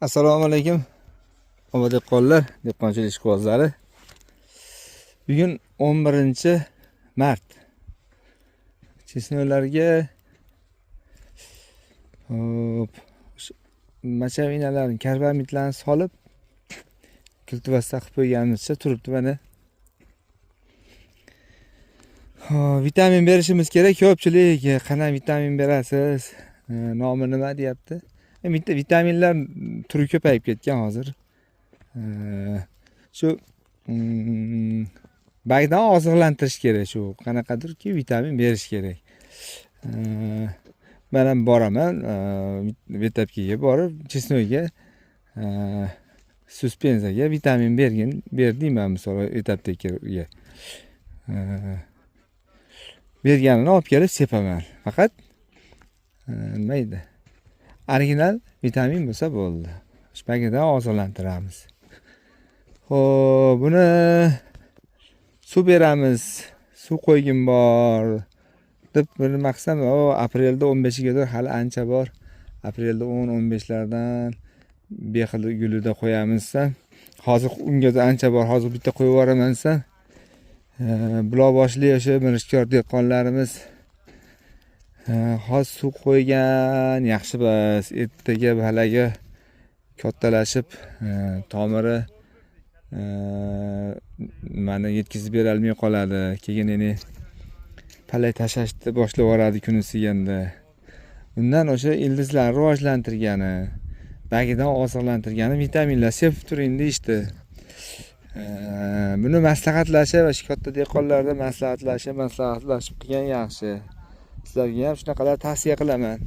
Assalomu alaykum obod dehqonlar, dehqonchilik ishqibozlari. Bugun 11 mart. Чеснок larga, hop, мочевина larni, karbamidlarni solib, kultivasiya qilib qo'yganimizcha turibdi mana. Hop, vitamin berishimiz kerak. Ko'pchilik "Qanday vitamin berasiz, nomi nima?" deyapti. Bitta vitaminlar turi ko'payib ketgan hozir. Shu bagdan oziqlantirish kerak, shu qanaqadirki vitamin berish kerak. Man ham boraman, Vetapkaga borib, чеснок ga, suspenzaga vitamin bergin, ber deyman, misol, Vetaptekaga. Berganini olib kelib sepaman. Faqat nima edi, original vitamin bo'lsa bo'ldi. Shu bagidan oziqlantiramiz. Ho'p, buni suv beramiz. Suv qo'ygim bor deb bir nima qilsam, o aprelda 15igadir, hali ancha bor. Aprelda 10-15lardan bexil gulida qo'yamiz desam, hozir unga ancha bor, hozir bitta qo'yib yuboraman desam, buloqboshli o'sha mirishkor dehqonlarimiz "Hozir suv qo'ygan yaxshi bas, ertaga balaga kattalashib, tomiri nimani yetkazib berolmay qoladi, keyin endi palak tashlashni boshlab yuboradi kunisi endi. Undan o'sha ildizlarni rivojlantirgani, bagidan oziqlantirgani vitaminlar sepib turing", deyishdi. Buni maslahatlashib, shu katta dehqonlarda maslahatlashib qilgan yaxshi. Sizlarga ham shunaqalar tavsiya qilaman.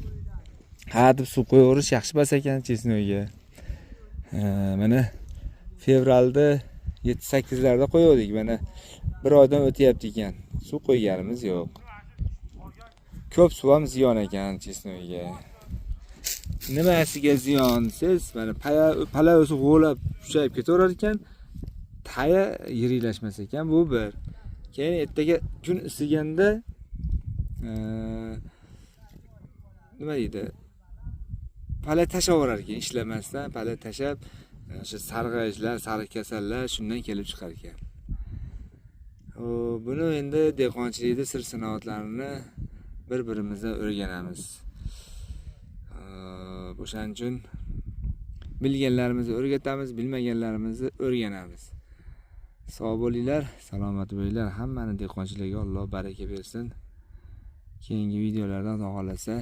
Ha deb suv qo'yaverish yaxshi emas ekan чеснок ga. Mana fevralda 7-8larda qo'yuvdik, mana bir oydan o'tyapti ekan, suv qo'yganimiz yo'q. Ko'p suv ham ziyon ekan чеснок ga. Nimasiga ziyon desangiz, mana pala o'zi g'o'lab kuchayib ketaverar ekan, taya yiriklashmas ekan, bu bir. Keyin ertaga kun isiganda, nima deydi, pala tashlaverar ekan, ishlamasdan pala tashlab, o'sha sarg'ayishlar, sariq kasallar shundan kelib chiqar ekan. Buni endi dehqonchilikda sir sinoatlarini bir birimizdan o'rganamiz. O'shaning uchun bilganlarimizni o'rgatamiz, bilmaganlarimizni o'rganamiz. Sog' bo'linglar, salomat bo'linglar. Hammani dehqonchiligiga Alloh baraka bersin. Keyingi videolardan, Xudo xohlasa.